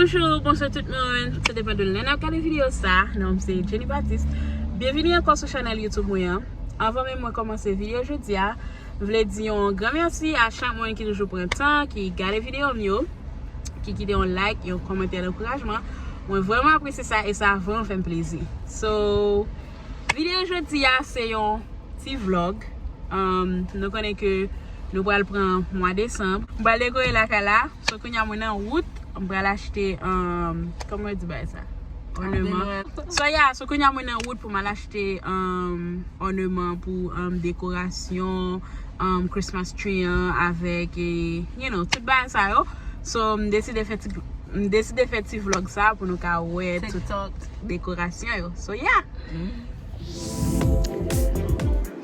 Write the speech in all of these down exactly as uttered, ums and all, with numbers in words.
Bonjou, bonswa tout moun. Sa depann de lè n ap gade videyo sa. Non m se Jenny Baptiste. Byenvini ankò sou chanèl YouTube mwen an. Anvan menm mwen kòmanse videyo jodi a, m vle di yon gran mèsi a chak moun ki toujou pran tan, ki gade videyo m yo, ki kite yon like, yon kòmantè ankourajman. Mwen vrèman apresye sa e sa vrèman fè m plezi. So, videyo jodi a se yon ti vlog. Um, nou konnen ke nou pral pran mwa desanm. M pral dekore lakay la. So kounye a mwen nan wout, m pral achte, um, kòman yo di bagay sa? Òneman. So yeah, so kounye a mwen nan wout pou m al achte, um, òneman pou, um, dekorasyon, um, Christmas tree an avèk, e, you know, tout bagay sa yo. So m deside fè ti, m deside fè ti vlog sa pou nou ka wè tout dekorasyon yo. So yeah.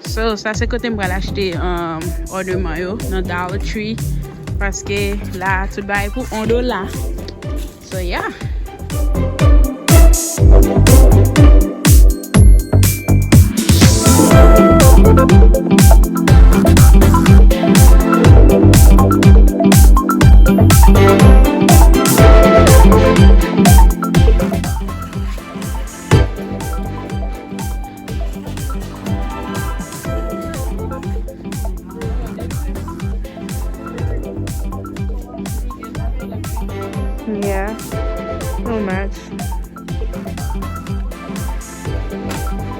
So sa se kote m pral achte, um, òneman yo nan Dollar Tree, paske la tout bagay pou yon dola. So yeah. Yeah, too much.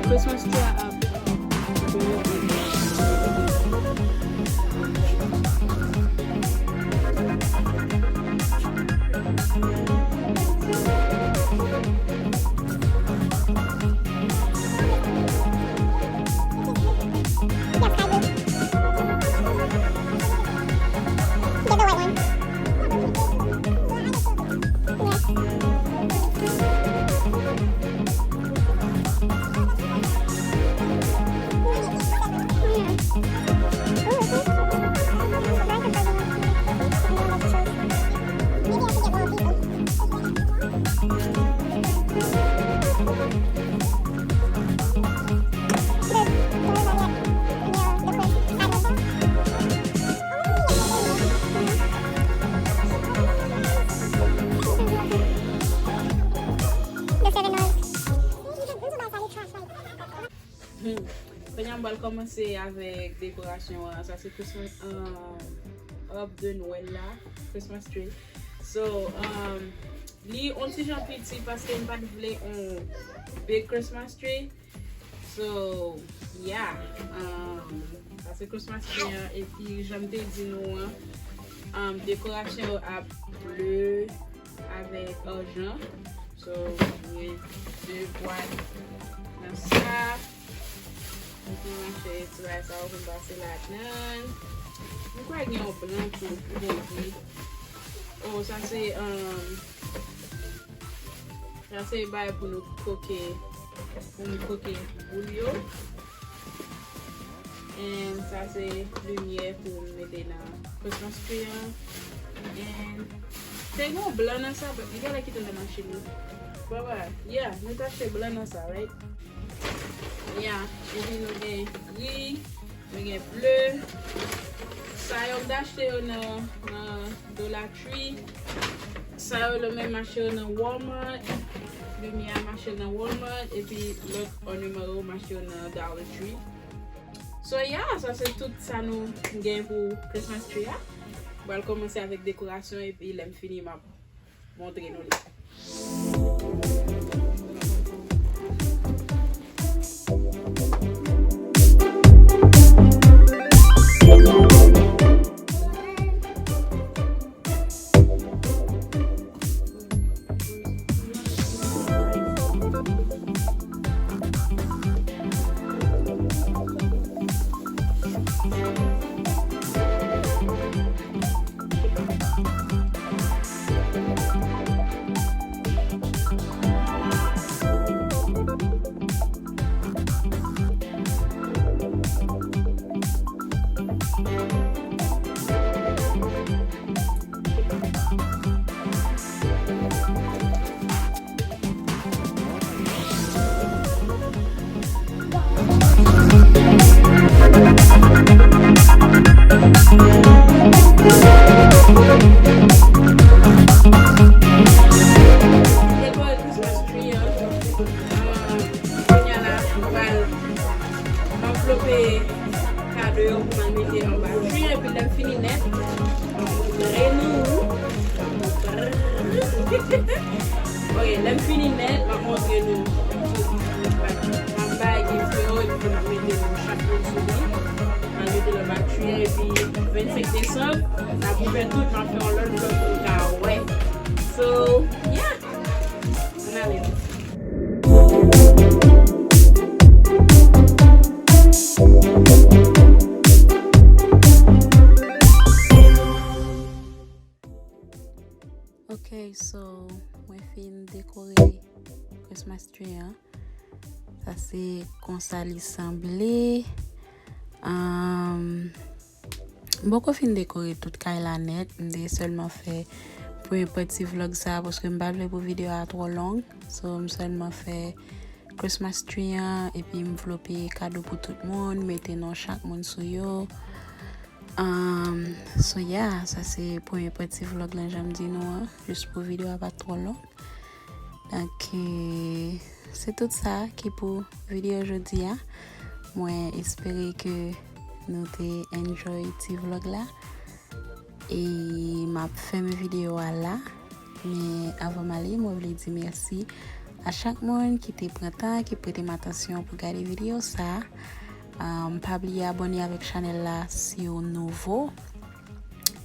Christmas tree a ap Hmm. Kounye a m pral kòmanse avèk dekorasyon an. Sa se Christmas, um, arbre de Noël la, Christmas tree. So, um, li on ti jan piti paske m pa t vle on big Christmas tree. So, yeah. Um, sa se Christmas tree an, epi jan m te di nou an, um, dekorasyon yo ap ble avèk ajan. So, mwen de bwat nan sa. Mwen te mache ti bagay sa yo pou m pase ladan. Mwen kwè gen yon blan tou pou mwen di. Oh, sa se, um, sa se bagay pou nou koke, pou nou koke boul yo. And sa se limyè pou m mete nan Christmas tree an. And te gen yon blan nan sa, but li genlè kite nan machin nan. Baba, yeah, nou t achte blan nan sa, right? Yeah, epi nou gen gri, nou gen ble. Sa yo m t achte yo nan, nan Dollar Tree. Sa yo lè menm m achte yo nan Walmart. Limyè a m achte nan Walmart. Epi lòt òneman yo m achte yo nan Dollar Tree. So yeah, sa se tout sa nou gen pou Christmas tree a. M pral kòmanse avèk dekorasyon epi lè m fini m ap montre nou li. Ok, lè m fini nèt, m ap montre nou. M ap bay gift yo, epi m ap mete nou chak moun sou li. M ap mete lè batri, epi vennsenk desanm, n ap ouvè tout, m ap fè yon lòt vlog pou nou ka wè. So, yeah. Ann ale. Ok, so, mwen fin dekore Christmas tree an. Sa se konsa li sanble. Um, m poko fin dekore tout kay la nèt. M te sèlman fè premye pati vlog sa paske m pa t vle pou videyo a twò long. So, m sèlman fè Christmas tree an, epi m vlope kado pou tout moun, mete non chak moun sou yo. Um, so yeah, sa se premye pati vlog lan, jan m di nou an, jis pou videyo a pa t twò long. Donk, euh, se tout sa ki pou videyo jodi a. Mwen espere ke nou te enjoy ti vlog la. E m ap fèmen videyo a la. Men avan m ale, mwen vle di mèsi a chak moun ki te pran tan, ki prete m atansyon pou gade videyo sa. Um, pa bliye abòne avèk chanèl la si w nouvo.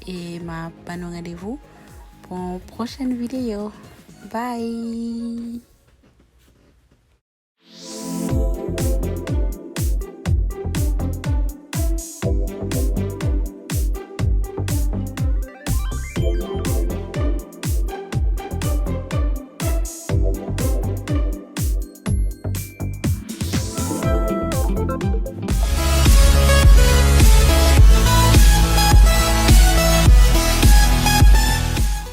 E m ap ban nou randevou pou yon pwochèn videyo. Bye!